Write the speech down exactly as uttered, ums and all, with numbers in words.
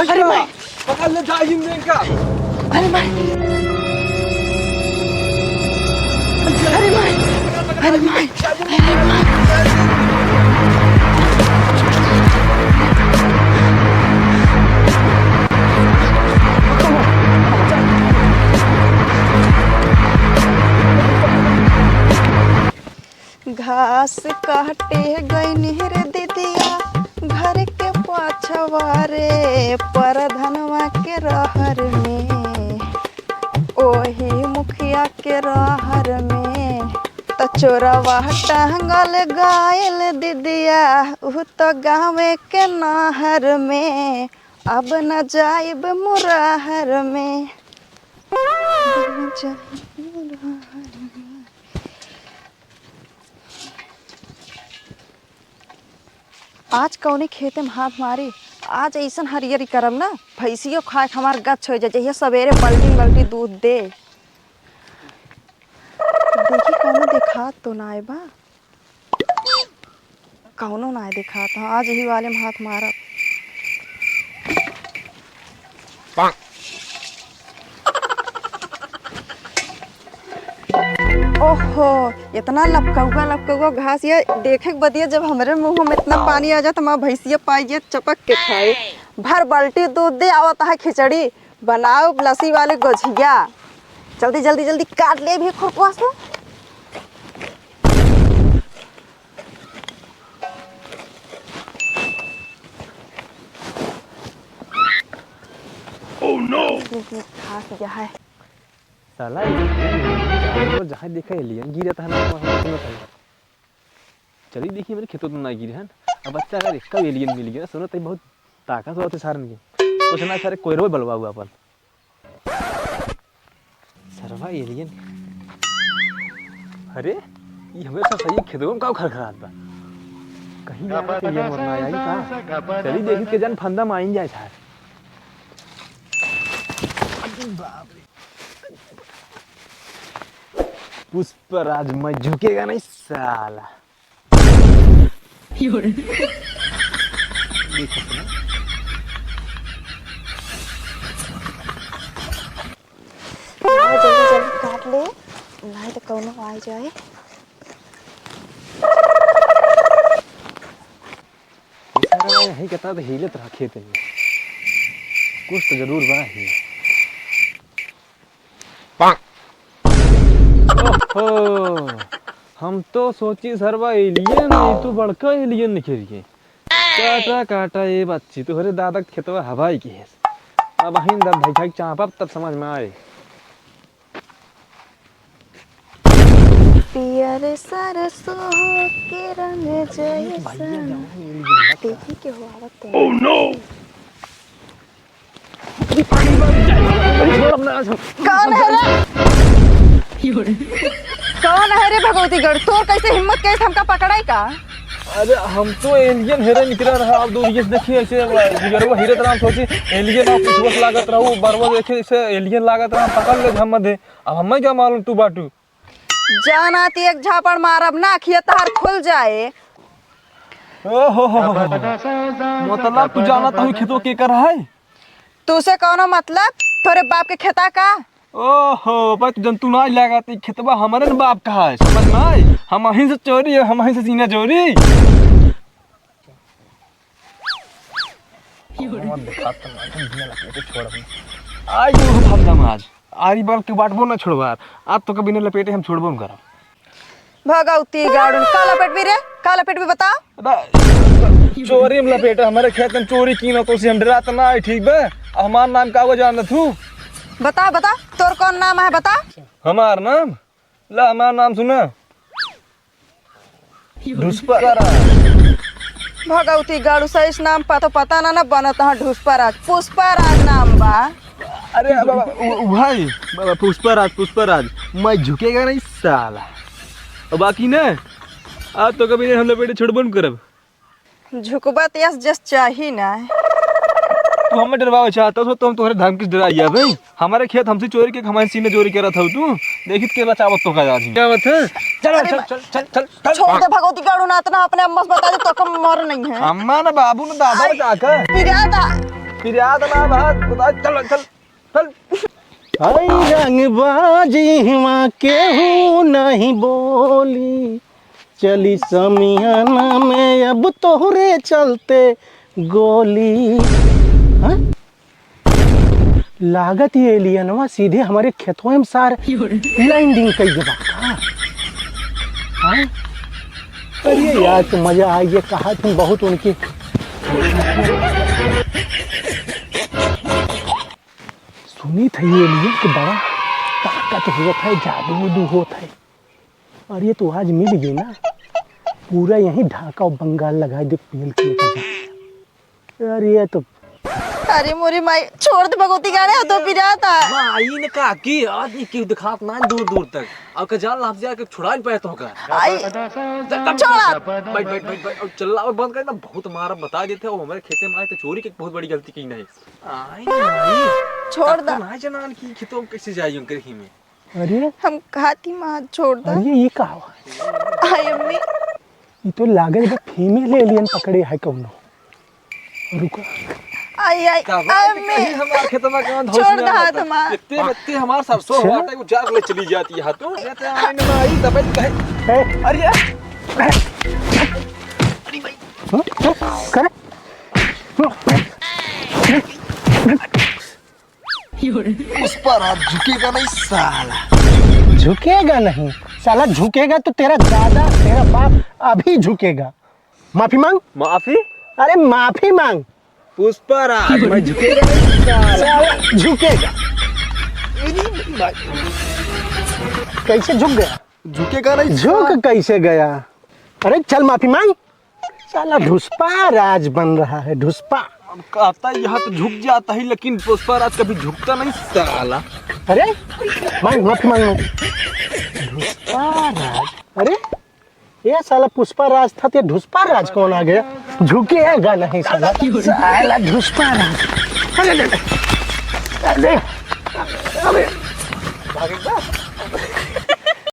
अरे माई। पकड़ ले, जा हिंद इनका। अरे माई। अरे माई। अरे माई। अरे माई। घास काटे गइनी रे दिदिया, घर के पछवा रे, परधनवा के रहर में, ओही मुखिया के रहर में, त चोरवा टांगल गइल दिदिया, उ त गाँवे के नहर में, अब न जाइब मुरहर में, अब न जाइब मुरहर में। आज कौने खेते में हाथ मारी, आज अइसन हरियरी करब ना, भैंसियो खाए के हमार गच्छ होइ जाए, जहिया सबेरे बल्टी बल्टी दूध दे। देखी कौनो देखात तो नाय बा, कौनो नाय देखात, हाँ, आज यही वाले में हाथ मारब। ओहो, इतना लपकौआ, लपकौआ घास, ये देखे के बदिया जब हमरे मुँह में इतना पानी आ जात, हमार भैंसिया पाई जे चपक के खाए। भर बाल्टी दूध दे, आवत है खिचड़ी, बनाओ लस्सी वाले गोझिया। जल्दी, जल्दी, जल्दी काट ले भी खुरपवा से। Oh no! घास गया है। साला, ये जानवर जहाँ देखा alien गिरत है ना, वहाँ सुनत है। चली देखी, मेरे खेतों में ना गिरे हैं। अब बच्चा अगर एक का alien मिल गया, सुनत है बहुत ताकत होते सारन की। कुछ ना सारे कोयरो बलवा हुआ अपन। सरवा alien। अरे, ये हमेशा सही खेतों में काउ खरखरात बा। कहीं यहाँ पे alien वरना आई का? चली देखी के जन फंदा माइन जाए सार। पुष्पराज, मैं झुकेगा नहीं साला। देखो तो ना। हाँ, जल्दी जल्दी काट ले, नहीं तो कौनो आ जाए। ये सारा यही कहता तो हिलत रहा खेत में, कुछ तो जरूर बा ही। ओहो, हम तो सोची सरवा alien है, तू बड़का alien निकल गए। काटा काटा ये बच्ची, तोहरे दादा के खेतवा हवाई की है। अब हिंद अब भाई भाई चापब तब समझ में आए। पियर सरसों के रंग जैसन। देखी के हो आवत तो। Oh no! कौन है रे? कौन है रे भगवतीगढ़? तोर कैसे हिम्मत, कैसे हमका पकड़ाई का? अरे हम तो alien हेरे निकला रहा, आप दूर ये देखिए ऐसे गुजरवा हिरत राम सोची alien आप कुछ बस लागत रहू, बरवा देखे ऐसे alien लागत रहा, पकड़ ले हम दे। अब हमें क्या मालूम तू बाटू? जाना ती एक झापड़ मारब ना, अखिया तहार खुल जाए। ओहो हो हो हो। मतलब तू जानत हऊ खेतवा केकर है? तू से कौनो मतलब? तोरे बाप के खेता का? ओहो, भाई तू जन तू ना लागत, ई खेतवा हमरे न बाप का है, समझ में आई? हम अहीं से चोरी है, हम अहीं से सीना चोरी। मत दिखा तो मैं बिना लपेटे छोड़ अपने। आई जो हम दम आज। आरी बाल के बाटबो ना छोड़वार। आज तो कभी न लपेटे हम छोड़बो न करब। भगौती गाड़ून, का लपेटबी रे? का लपेटबी बता? अरे, चोरी में लपेटे, हमारे खेत में चोरी की ना तो से हम डरात ना है, ठीक बे? अब हमार नाम का वो जानत हूँ? बता, बता, तोर कौन नाम है, बता? हमार नाम? ला, हमार नाम सुना। ढुसपा राज। भगौती गाड़ू, सही से नाम पा तो पता ना, ना बनत, हाँ, ढुसपा राज, पुष्पा राज नाम बा। अरे, अब, अब, उ, उ भाई, ब-, ब-, पुष्पा राज, पुष्पा राज, मैं झुकेगा नहीं साला। अब बाकी ना, आज तो कभी नहीं हम लपेटे छोड़बो न करब। झुकबा त यस जस चाही ना। तू हमें डरवावे चाहत हो, तो हम तोहरे धमकी से डराइया भाई। हमारे खेत हमसे चोरी के, हमारे सीने चोरी करत हऊ तू। देखित के बचावत तो का जानी। क्या बात है? चल, अरे चल, बा-, चल, चल, चल, चल। छोड़ दे भगवती गाड़ू, ना इतना अपने अम्मा से बता दे, तो कम मर नहीं है। अम्मा ना, बाबू ना, दादा ना, आई, काका। पिरादा। पिरात ना बात बता, चल, चल, चल। आई रंगबाजी हिमा केहू नहीं बोली, चली समियाना में अब तोहरे चलते गोली। हाँ? लागत ये एलियनवा सीधे हमरे खेतवा में सार लैंडिंग कई देबा का? हाँ? अरे यार, तो मजा आ गया, कहा तुम बहुत उनके। सुनी था ये एलियन के बड़ा ताकत होत है, जादू उदू होत है। और ये तो आज मिल गई ना, पूरा यहीं ढाका और बंगाल लगा दे पेल के लेके जा। यार, ये तो अरे मोरी माई, छोड़ दे भगवती गाड़े, हो तो पिरात है। माई ने कहा कि आज ये क्यों दिखात ना दूर दूर तक, अब का जान लाभ जाके छुड़ा नहीं पाए तो का। आई, तब छोड़ा। बैठ, बैठ, बैठ, बैठ, और चिल्ला और बंद कर ना, बहुत मारा बता देते हो, हमारे खेते में आए तो चोरी की बहुत बड़ी गलती की नहीं। आई माई, छोड़ तब तो दा। ना जनान की खेतों में कैसे जाइयो कहीं में। अरे हम खाती माँ, छोड़ दा। अरे ये का हुआ? आई अम्मी। ये तो लागत बा फीमेल एलियन पकड़े है कौनो। रुका। आई, आई, का बात आई, अम्मी। कहीं हमार खेतवा के अंत छोड़ होश में दा आवता। हाथ हमार। इतने, इतने हमार सरसों अच्छा। हुआ था, वो चार ले चली जाती है तू। ये तो आई ना आई, दबे तो कहे। ए। अरे यार। हाँ? करे? पुष्पा राज झुकेगा नहीं साला। झुकेगा नहीं साला, झुकेगा तो तेरा दादा, तेरा बाप अभी झुकेगा। माफी मांग। माफी? अरे माफी मांग। पुष्पा राज, मैं झुकेगा नहीं साला। साला झुकेगा। कैसे झुक गया? झुकेगा नहीं झुक साला। कैसे गया? अरे चल माफी मांग। साला ढुसपा राज बन रहा है, ढुसपा। अब कहता है, यहाँ तो झुक जाता है, लेकिन पुष्पा राज कभी झुकता नहीं साला। अरे, मांग, माफी मांग, मांग। ढुसपा राज, अरे, ये साला पुष्पा राज था, तो ये ढुसपा राज कौन आ गया? झुकेगा नहीं साला, साला ढुसपा राज। अरे, अरे, अरे, अरे, भागेगा?